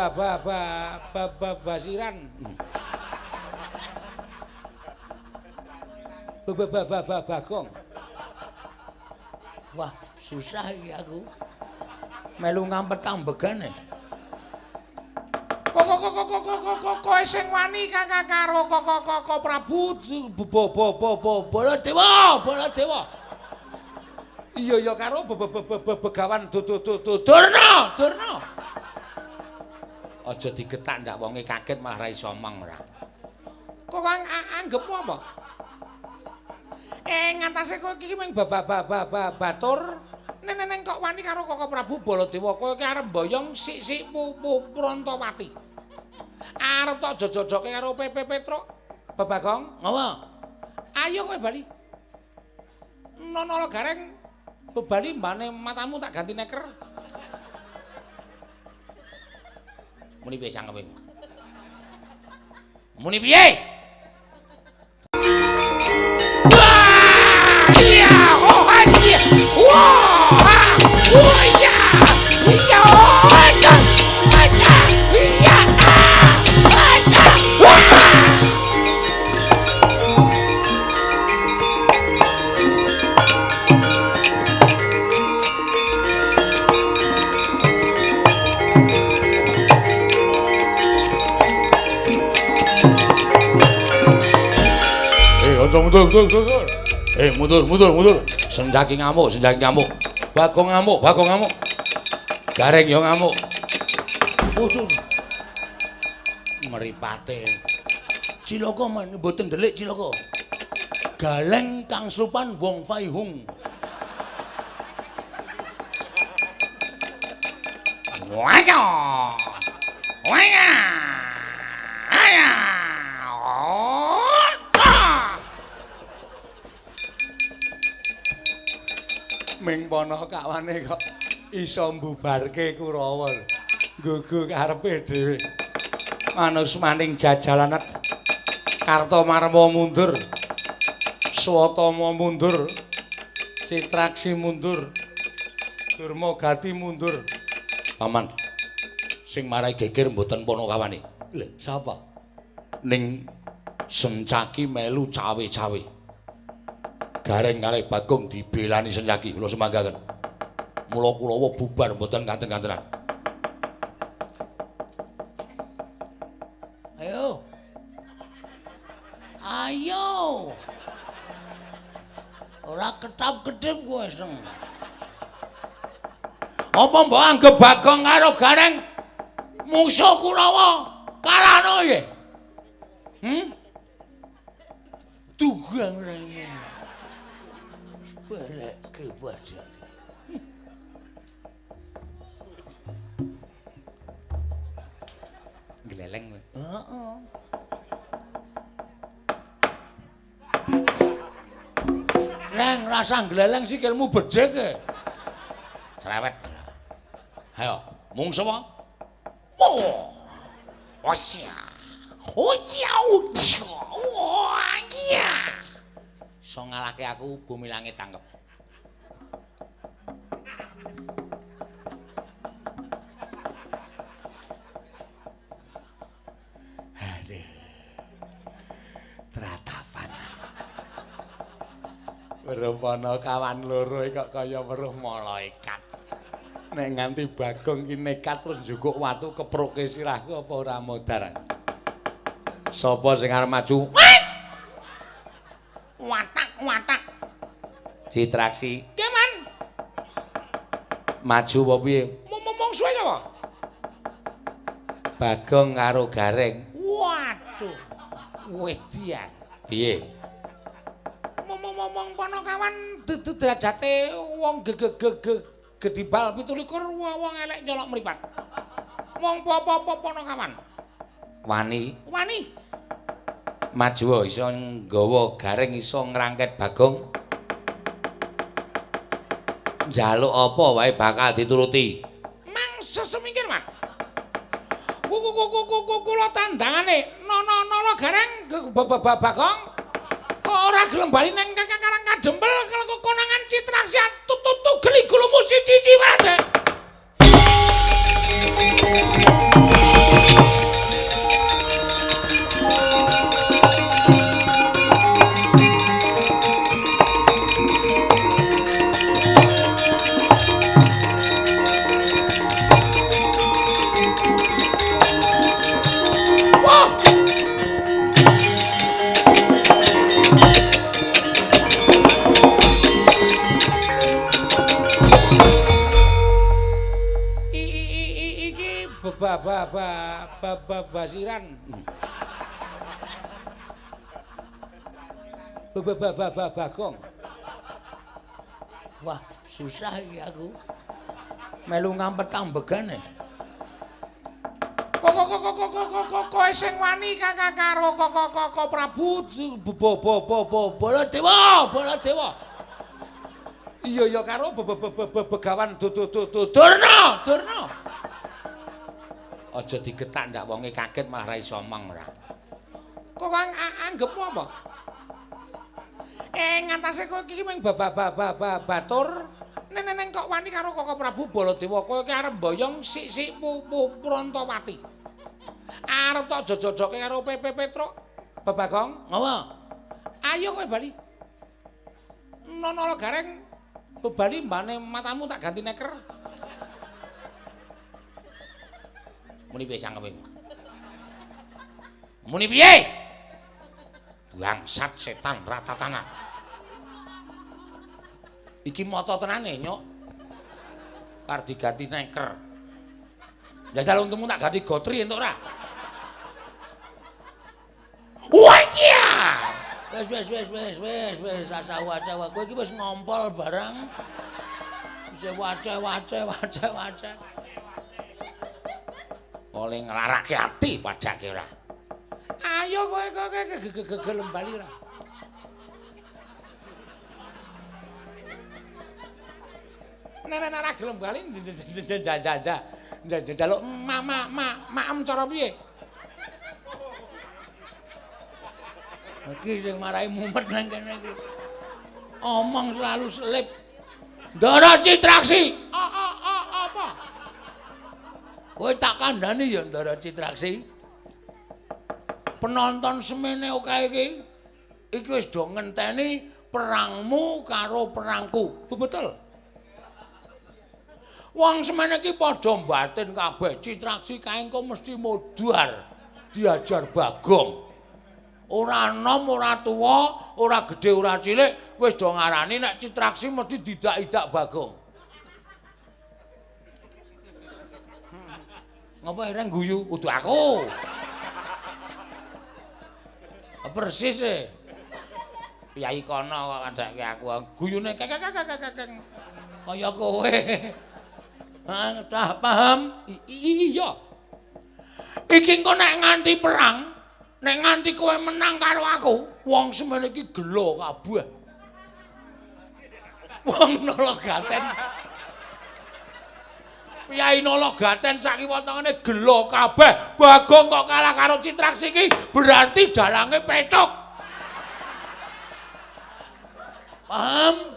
ba ba ba ba ba basiran. Ba ba ba ba ba Bagong. Wah, susah iki aku. Melu ngampet ambegane. Kok kok kok kok kok kok kowe sing wani kakak karo kok kok kok kok Prabu bo bo bo bo Baladewa, Baladewa. Iya iya karo be be be Begawan do do do do Durna, Durna. Aja digetak ndak wonge kaget malah ra iso omong ora. Kok anggepmu apa? Ngatasé kowe iki mung batur. Neneng kok wani karo Koko Prabu Baladewa, kowe iki arep mboyong sik-sik pu Prantawati. Arep tok jojojoke karo PP Petruk. Bagong, ngapa? Ayo kowe bali. Nono Gareng bebali mbane matamu tak ganti neker. Muni piye cangkeme? Muni piye? Wah! Iya, oh iya. Wah! Oh iya. Iya, oh iya. Iya. Iya. Wah! Mundur, mundur, mundur. Mundur, mundur, mundur. Senjaki ngamuk, Senjaki ngamuk. Bagong ngamuk, Bagong ngamuk. Gareng yo ngamuk. Waduh. Mripate. Cilaka men mboten ndelik cilaka. Galeng kang slupan wong Faihung. Waya. Waya. Aya. Ming pono kawane kok iso mbubarke Kurawa. Nggugu karepe dhewe. Manus maning jajalanet. Kartomarma mundur. Swatama mundur. Citraksi mundur. Durmagati mundur. Paman, sing marai geger mboten Ponokawane. Lha, sapa? Ning Sencaki melu cawe-cawe. Gareng kalih Bagong dibelani Sencaki, kula semanggaken. Mula Kurawa bubar mboten kanten-kantenan. Ayo. Ayo. Ora ketap-ketip kowe seng. Apa mbok anggep Bagong karo Gareng mungsuh Kurawa kalahno piye? Dugang rene. Balekke badak. Gleleng kowe. Heeh. Reng rasa gleleng sikilmu bedhek e. Cerewet. Ayo, mungsuh apa? Oh. Osya. Osya. Wah, iya. Iso ngalahke aku bumi langit tangkep. Aduh. Tratapan. Weruh Ponokawan loro kok kaya weruh malaikat. Nek nganti Bagong ki nekat terus njukuk watu kepruke sirahku apa ora modar. Sapa sing arep maju? Watak watak. Citraksi. Ki man. Maju apa piye? Mungsuhe sapa? Bagong karo Gareng. Waduh. Wedian. Piye? Momong Ponokawan derajate wong gedibal 27 wong elek nyolok mripat. Mong apa-apa Ponokawan. Wani. Wani. Maju iso nggawa Gareng iso ngrangket Bagong. Njaluk apa wae bakal dituruti. Mangsa semingkir, Mas. Kula tandangane nono Gareng Bagong ora gelem bali nang Karang Kadempel konangan Citraksi tutu geli gulumu siji-siji wae. ba ba ba ba ba basiran. Ba ba ba ba ba Bagong. Wah, susah iki aku. Melu ngampet ambegane. Kok kok kok kok kok kok kowe sing wani kakak karo kok kok kok kok Prabu bo bo bo bo Baladewa, Baladewa. Iya ya karo be be be Begawan do do do do Durna, Durna. Aja digetak ndak wonge kaget malah ra iso omong ora. Kok anggepmu apa? Ngatasé kowe iki mung ba ba ba ba batur. Neneng kok wani karo Koko Prabu Baladewa, kowe iki arep mboyong sik-sik pu pu Prantawati. Arep tok jojojoke karo PP Petruk. Bagong, ngopo? Ayo kowe bali. Nono Gareng bebali mbane matamu tak ganti neker. Muni piye cangkeme? Muni piye? Bangsat setan ratatana. Iki mata tenane nyok. Kar diganti neker. Jajal untumu tak ganti gotri entuk ora? Wah iya. Wis wis wis wis wis wis rasah waca. Kowe iki wis ngompol barang. Wis waca waca waca waca. Oleh nglarake ati padake ora. Ayo kowe kowe gelem bali ora. Nek ora gelem bali njajah. Njaluk ma maem cara piye? Iki sing marai mumet nang kene iki. Omong selalu selip. Ndara Citraksi. Apa? Kowe tak kandhani ya Ndara Citraksi. Penonton semene akeh iki iki wis do ngenteni perangmu karo perangku. Betul. Wong semene iki padha mbatin kabeh. Citraksi kae engko mesti modar diajar Bagong. Ora enom, ora tuwa, ora gedhe, ora cilik, wis do ngarani nek Citraksi mesti didak-idak Bagong. Ngapa ireng guyu? Udu aku. Persis e. Piyai kono kok kandhake aku. Guyune kekekekekekek. Kaya kowe. Ha, dah paham? Iya. Iki engko nek nganti perang, nek nganti kowe menang karo aku, wong semene iki gelo kabeh. Wong Nologaten. Piyai Nologaten sakiwa tengene gelo kabeh. Bagong kok kalah karo Citraksi iki berarti dalange pecuk. Paham?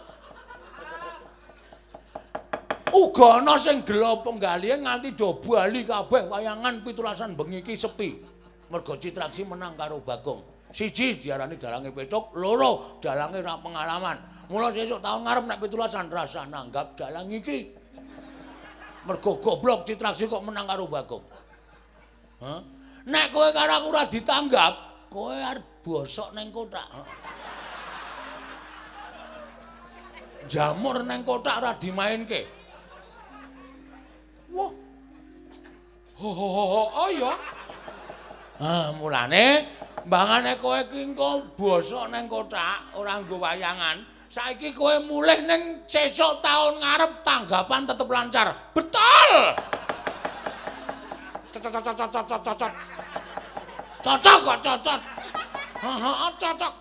Uga ana sing gelo penggalihe nganti do bali kabeh wayangan pitulasan bengi iki sepi. Mergo Citraksi menang karo Bagong. Siji diarani dalange pecuk, loro dalange ra pengalaman. Mula sesuk taun ngarep nek pitulasan rasah nanggap dalang iki. Mergo goblok Citraksi kok menang karo Bagong. Hah? Nek kowe karo aku ora ditanggap, kowe arep bosok ning kothak. Jamur ning kothak ora dimainke. Wah. Ho ho ho oh ya. Ha, mulane mbangane kowe iki engko bosok ning kothak ora nggo wayangan. Saiki kowe mulih ning sesuk taun ngarep tanggapan tetep lancar. Betul. Cocok cocok cocok cocok. Cocok kok cocok. Heeh, cocok.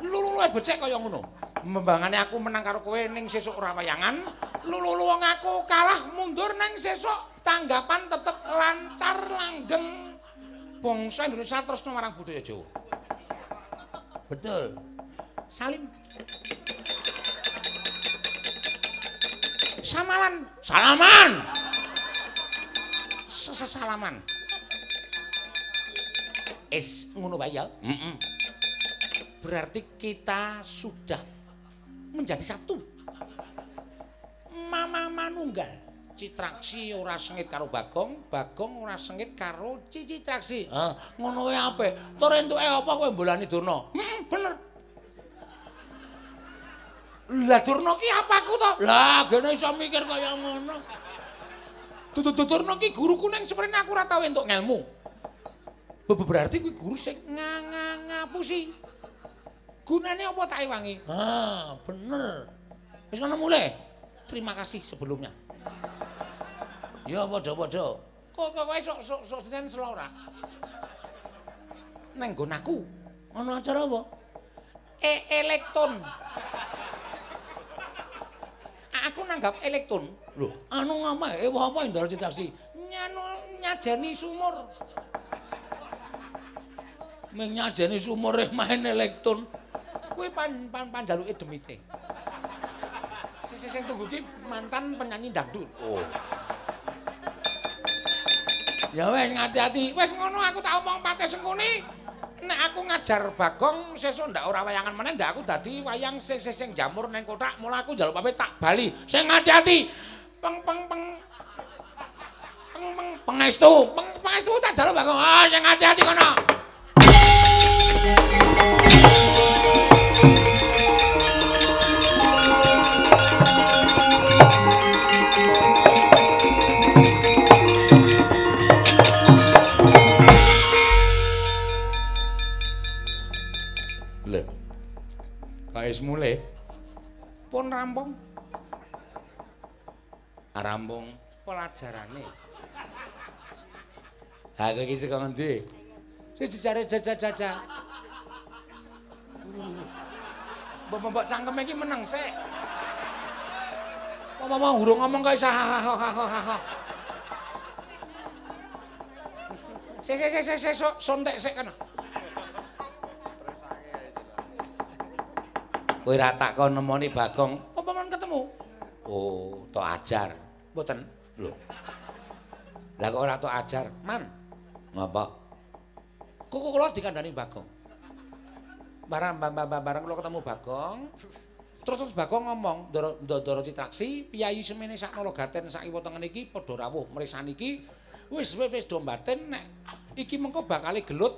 Lulu becik kaya ngono. Mbangane aku menang karo kowe ning sesuk ora wayangan, lulu wong aku kalah mundur ning sesuk tanggapan tetep lancar langgeng. Bangsa Indonesia tresna marang budaya Jawa. Betul. Salim. Samalan, salaman. Sesalaman. Es ngono wae ya. Heeh. Berarti kita sudah menjadi satu. Mama manunggal. Citraksi ora sengit karo Bagong, Bagong ora sengit karo Citraksi. Ha, ngono wae apik. Tur entuke apa kowe mbolani Durna? Heeh, bener. Lah Durna ki apaku to? Lah, gene iso mikir kaya ngono. Dudu-dudurno ki guruku nang seprene aku ora tau entuk ngelmu. Berarti kuwi guru sing ngapusi. Gunane apa tak ewangi? Ha, bener. Wis ngono mulih. Terima kasih sebelumnya. Ya padha-padha. Kok kowe sok Senin selo ora? Neng nggon aku. Ana acara apa? Elektron. Aku nanggap elektron. Lho, anu ngapa? Ewah apa Ndara Citraksi? Nyanu nyajeni sumur. Ming nyajeni sumur main elektron. Kuwi panjaluke demite. Sing tunggu ki mantan penyanyi dangdut. Oh. Ya wis ngati-ati. Wis ngono aku tak omong Patih Sengkuni. Nek aku ngajar Bagong sesuk ndak ora wayangan meneh ndak aku dadi wayang sing jamur neng kothak, mula aku njaluk pamit tak bali. Sing ngati-ati. Peng peng peng. Peng peng pangestu. Peng pangestu tak jaluk Bagong. Ah sing ngati-ati kono. Wis mulih. Pun rampung. Rampung pelajarane. Ha kowe iki saka ngendi? Sing jejare jajajaja. Mbok-mbok cangkeme iki meneng sik. Ngomong urung ngomong kok isa ha ha ha ha ha. Sik sik sik sik sontek sik kono. Kowe ra takon nemoni Bagong, apa mon ketemu? Oh, tok ajar. Mboten. Lho. Lah kok ora tok ajar? Man. Ngapa? Kok kula dikandani Bagong. Barang barang kula ketemu Bagong. Terus Bagong ngomong, Ndara Citraksi, piyayi semene sak Nalagaten sak kiwa tengen iki padha rawuh mresani iki. Wis wis do mbatin nek iki mengko bakale gelut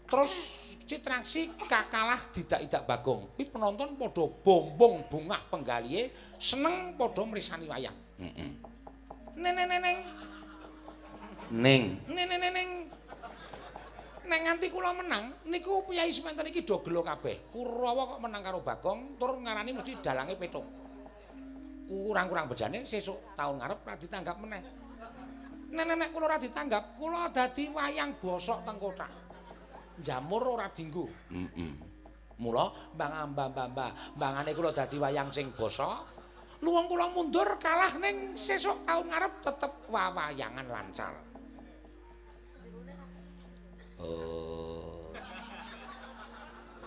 terus Citraksi kakalah didak-idak Bagong. Kuwi penonton padha bombong bungah penggalihe, seneng padha mresani wayang. Heeh. Neneng. Ning. Neneng. Nek nganti kula menang niku piyayi semanten iki do gelo kabeh. Kurawa kok menang karo Bagong, tur ngarani mesti dalange petuk. Kurang-kurang bejane sesuk taun ngarep ra ditanggap meneh. Nek kula ora ditanggap, kula dadi wayang bosok teng kothak. Jamur ora dinggo. Heeh. Mula mbangane kula dadi wayang sing bosok, luwung kula mundur kalah ning sesuk taun ngarep tetep wawayangan lancar. Oh.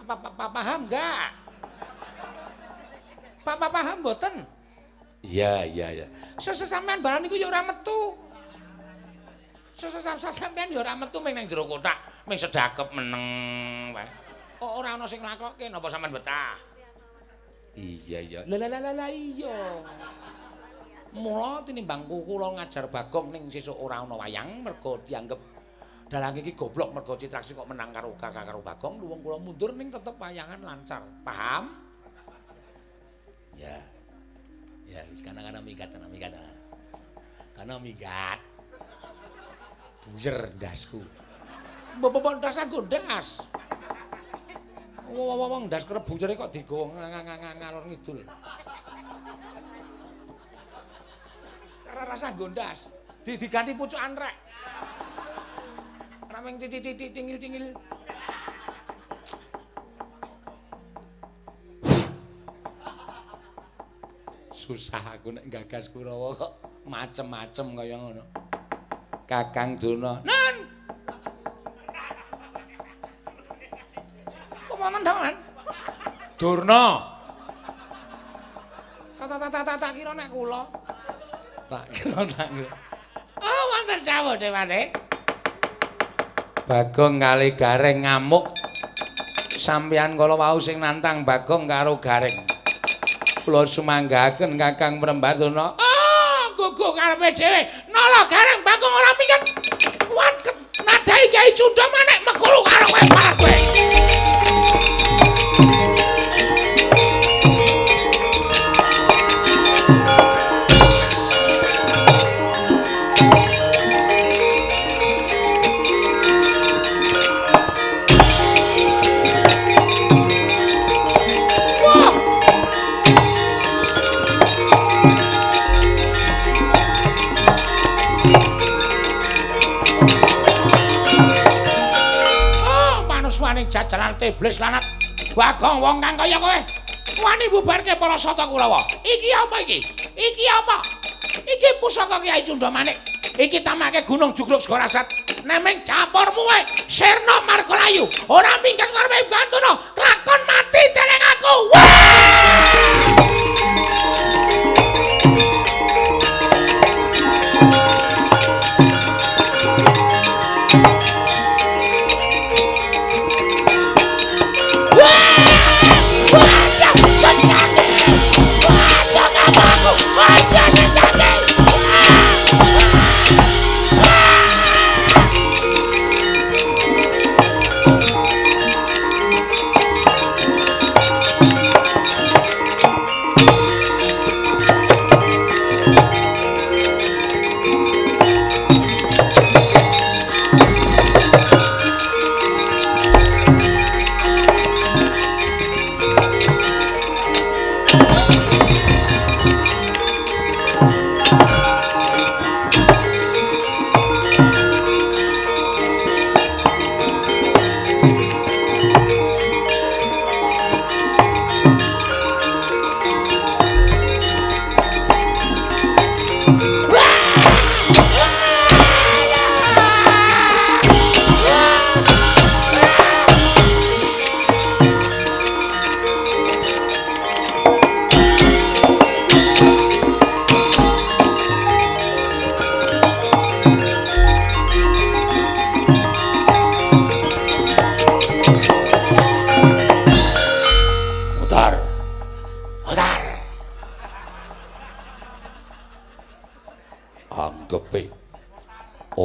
Pak paham enggak? Pak paham mboten? Iya, iya, iya. Sesuk sampean barang niku ya ora metu. Sesuk sampean ya ora metu ming nang jero kothak, ming sedakep meneng wae. Kok ora ana sing nglakokke napa sampean betah? Iya, iya. Lah lah lah lah iya. Mula tinimbang kula ngajar Bagong ning sesuk ora ana wayang mergo dianggep dalang iki goblok mergo Citraksi kok menang karo kakak karo Bagong, luwung kula mundur ning tetep wayangan lancar. Paham? Ya. Ya, wis kana-kana minggat, kana minggat. Kana minggat. Buyer ndasku. Mbok-mbok ndas aku ndas. Wong-wong ndas kerep buyere kok digowo ngalor ngidul. Ora rasa nggo ndas. Diganti pucukan rek. Ora mung titik-titik tingil-tingil. Susah aku nek gagas Kurawa kok macem-macem kaya ngono. Kakang Durna. Nun. Kok wonten dalan? Durna. Tak kira nek kula. Tak kira tak kira. Oh, wonten dawuh Dewate. Bagong kali Gareng ngamuk. Sampeyan kala wau sing nantang Bagong karo Gareng. Kula sumanggaken Kakang Prembatuna. Ah, gugu karepe dhewe. Nala Gareng Bagong ora minggat. Kuat nadai Kyai Cundha manek mekuru karo kowe parah kowe. Jajaran iblis lanat. Bagong wong kang kaya kowe wani bubarke para Sata Kurawa. Iki apa iki? Iki apa? Iki pusaka Kyai Cundamanik. Iki tamake Gunung Jugruk Segorasat. Nemeng capormu wae sirna margalayu. Ora minggat ngarepe Bantuna, kelakon mati dening aku.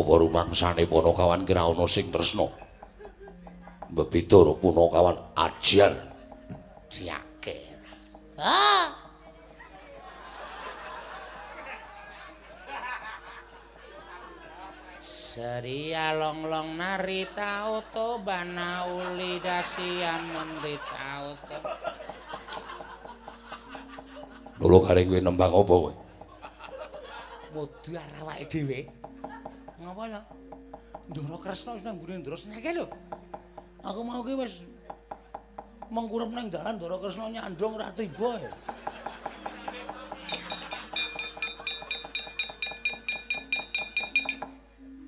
Rumangsane Punakawan kira ana sing tresna. Mbebida Punakawan ajar. Diake. Ah. Seri along-long nari tauto bana uli dasian mendi tauto. Lho kareng kowe nembang apa kowe? Mudhar awake dhewe. Ngapa ya? Ndara Kresna wis nang nggone Ndara Seneke lho. Aku mau ki wis mengkurep nang dalan Ndara Kresna nyandhong ora tiba.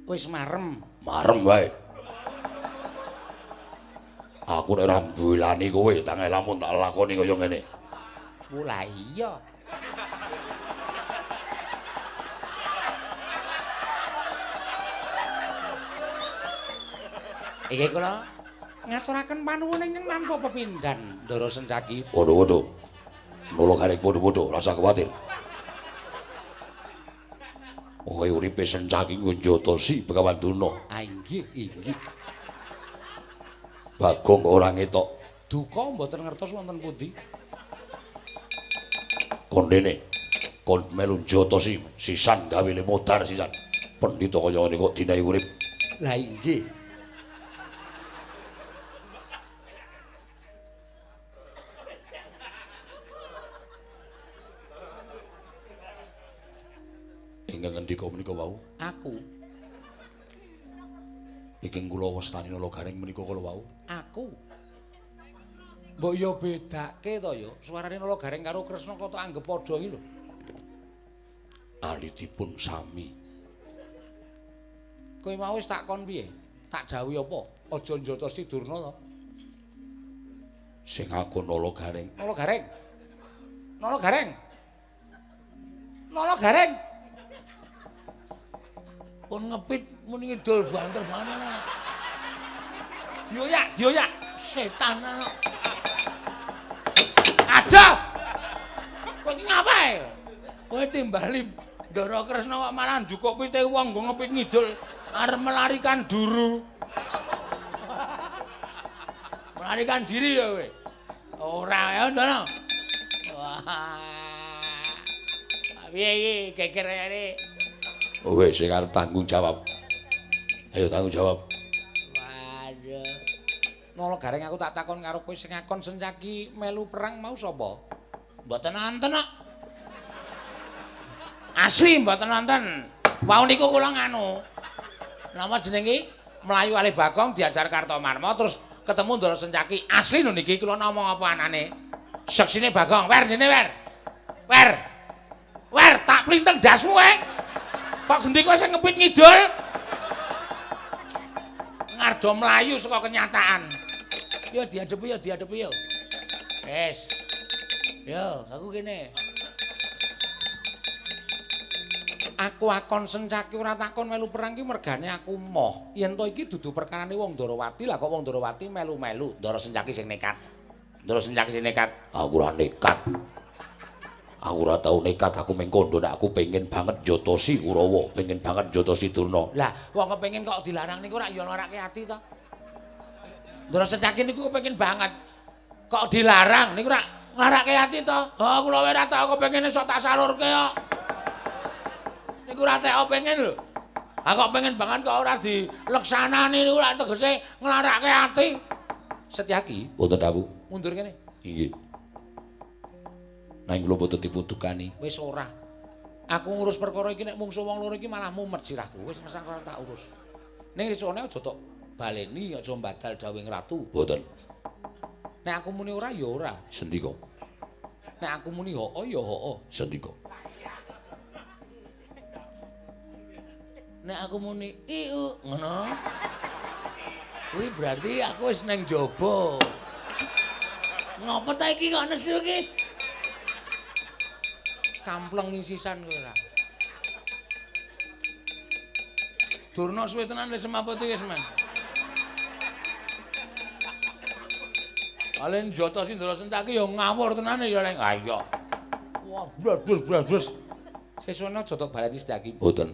Wis marem. Marem wae. Aku nek ora mbelani kowe tangeh lamun tak lakoni kaya ngene. Lah iya. Iki kula ngaturaken panuwun ingkang tanpa pepindhan Ndara Sencaki. Padha-padha. Nolo karek padha-padha, rasa kuwatir. Kowe uripe Sencaki nggo njotosi Begawan Durna. Ah inggih, inggih. Bagong ora ngetok. Duka mboten ngertos wonten pundi. Kondene kon melu njotosi sisan gawene modar sisan. Pendhita kaya ngene kok dinahi urip. Lah inggih. Ingkang ngendika menika wau? Aku. Ingkang kula wastani Nala Gareng menika kala wau? Aku. Mbok yo bedake to yo, suarane Nala Gareng karo Kresna kok tak anggep padha iki lho. Alitipun sami. Kowe mau wis tak kon piye? Tak dawuhi apa? Aja njotosi Durna to. Sing aku Nala Gareng. Nala Gareng. Nala Gareng. Nala Gareng. Pun ngepit muni ngidul banter banget. Dioyak, dioyak, setan ana. Aduh. Kowe iki ngapae? Kowe timbali Ndara Kresna kok malah njukuk pite wong nggo ngepit ngidul arep melarikan duru. Melarikan diri ya kowe. Ora ya, Ndara. Wah. Piye iki geger kene? Kowe sing arep tanggung jawab. Ayo tanggung jawab. Waduh. Nala Gareng aku tak takon karo kowe sing ngakon Sencaki melu perang mau sapa? Mboten wonten kok. Asli mboten wonten. Wau niku kula nganu. Napa jenenge? Mlayu alih Bagong diajar Kartomarma terus Ketemu Ndara Sencaki. Asli lho niki kula ngomong apa anane. Seksine Bagong, wer dene wer. Wer. Wer tak plinten ndasmu kowe. Kok gendi kowe sing ngepit ngidul? Ngardo mlayu saka kenyataan. Yo diadepi yo diadepi yo. Wis. Yo, aku kene. Aku akon Sencaki ora takon melu perang ki mergane aku moh. Yen to iki dudu perkarane wong Ndorowati, lah kok wong Ndorowati melu-melu. Ndara Sencaki sing nekat. Ndara Sencaki sing nekat. Aku ora nekat. Aku ora tau nekat, aku mung kandha nek aku pengen banget njotosi Kurawa, pengen banget njotosi Durna. Lah, wong kepengin kok dilarang niku ora ya larake ati to. Ndara Sencaki niku kepengin banget. Kok dilarang niku ora nglarake ati to. Ha kula ora tau kepengin sok tak salurke kok. Niku ora teko pengen lho. Ha kok pengen banget kok ora dileksanani niku ora tegese nglarake ati. Setyaki, wonten dawuh. Mundur kene. Inggih. Nanging kula boten dipuntukani. Wis ora. Aku ngurus perkara iki nek mungsuh wong loro iki malah mumet sirahku. Wis mesang ora tak urus. Ning sesone aja tok baleni, aja mbadal dawuhing ratu. Mboten. Nek aku muni ora ya ora. Sendika. Nek aku muni hoo ya hoo. Sendika. Nek aku muni iu ngono. Kuwi berarti aku wis nang jaba. Ngopo ta iki kok nesu iki? Kampleng sisan kowe ora. Durna suwe tenan wis semaput iki wis men. Alen joto Sindra Sencaki ya ngawur tenane ya leng. Ha iya. Wah, blas-blas. Sesone aja tok baleni Setyaki. Mboten.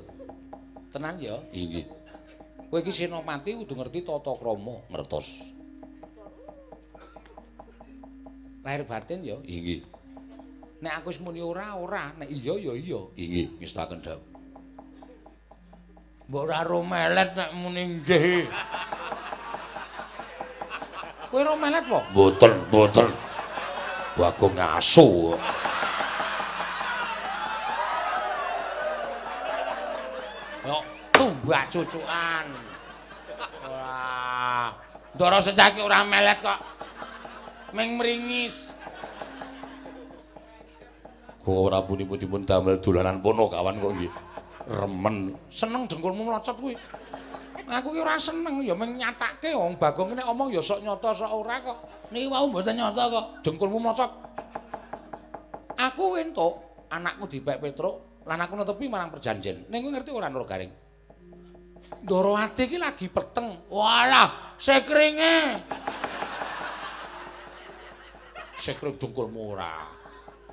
Tenan ya? Inggih. Kowe iki senopati kudu ngerti tata krama, ngertos. Lahir batin ya? Inggih. Nek aku wis muni ora, ora, nek iya ya iya. Inggih, ngestaken dawuh. Mbok ora ro melet nek muni nggih. Kowe ro melet po? Mboten, mboten. Bagong asu. Yo tumbak cucukan. Wah, Ndara Sencaki ora melet kok. Ming mringis. Kok ora puni-pun damel dolanan pono kawan kok nggih. Remen. Seneng dengkulmu mlocot kuwi. Aku ki ora seneng ya ming nyatake wong Bagong nek omong ya sok nyata sok ora kok. Niki wau mboten nyata kok. Dengkulmu mlocot. Aku entuk anakku dipek Petruk lan aku netepi marang perjanjen. Ning kowe ngerti ora Ndara Garing? Ndorowati iki lagi peteng. Walah, sekringe. Sekring dengkulmu ora.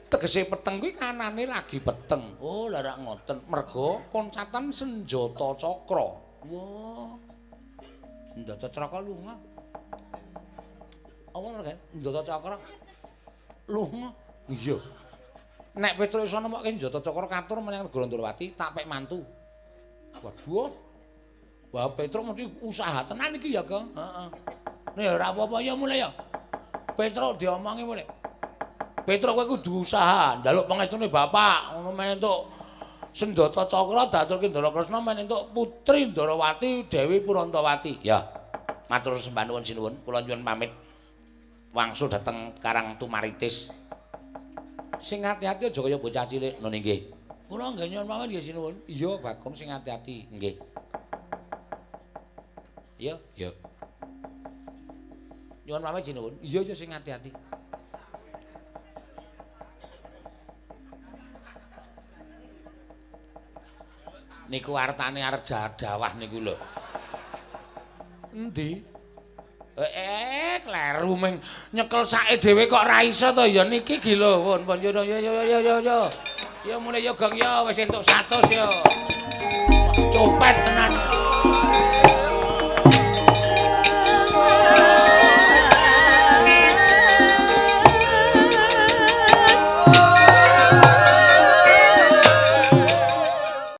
Tegese peteng kuwi kanane lagi peteng. Oh, lha rak ngoten. Merga koncatan senjata cakra. Wah. Senjata cakra lunga. Apa lho, senjata cakra? Lunga. Iya. Nek Petruk iso nemokke senjata cakra katur menyang negara Ndorowati, tak pek mantu. Waduh. Wah, Petruk mesti usaha tenan iki ya, Kang. Heeh. Nek ora apa-apa ya mulai ya. Petruk diomongi mulai. Petruk kowe kudu usaha, njaluk pangestune bapak, ngono men entuk senjata cakra diaturke Ndara Kresna men entuk putri Ndorowati Dewi Purantawati. Ya. Matur sembah nuwun sinuwun, kula nyuwun pamit. Wangsul dhateng Karang Tumaritis. Sing ati-ati aja kaya bocah cilik. Ngono nggih. Kula nggih nyuwun pamit nggih sinuwun. Iya, Bagong sing ati-ati. Nggih. Iya, iya. Nyuwun pamit sinuwun. Iya, iya sing ati-ati. Niku artane arep dawah niku lho. Endi? Kleru ming nyekel sake dhewe kok ra iso to ya niki iki lho. Pun pun yo yo yo yo yo yo. Ya mulai yo Gong yo wis entuk 100 yo. Copet tenan.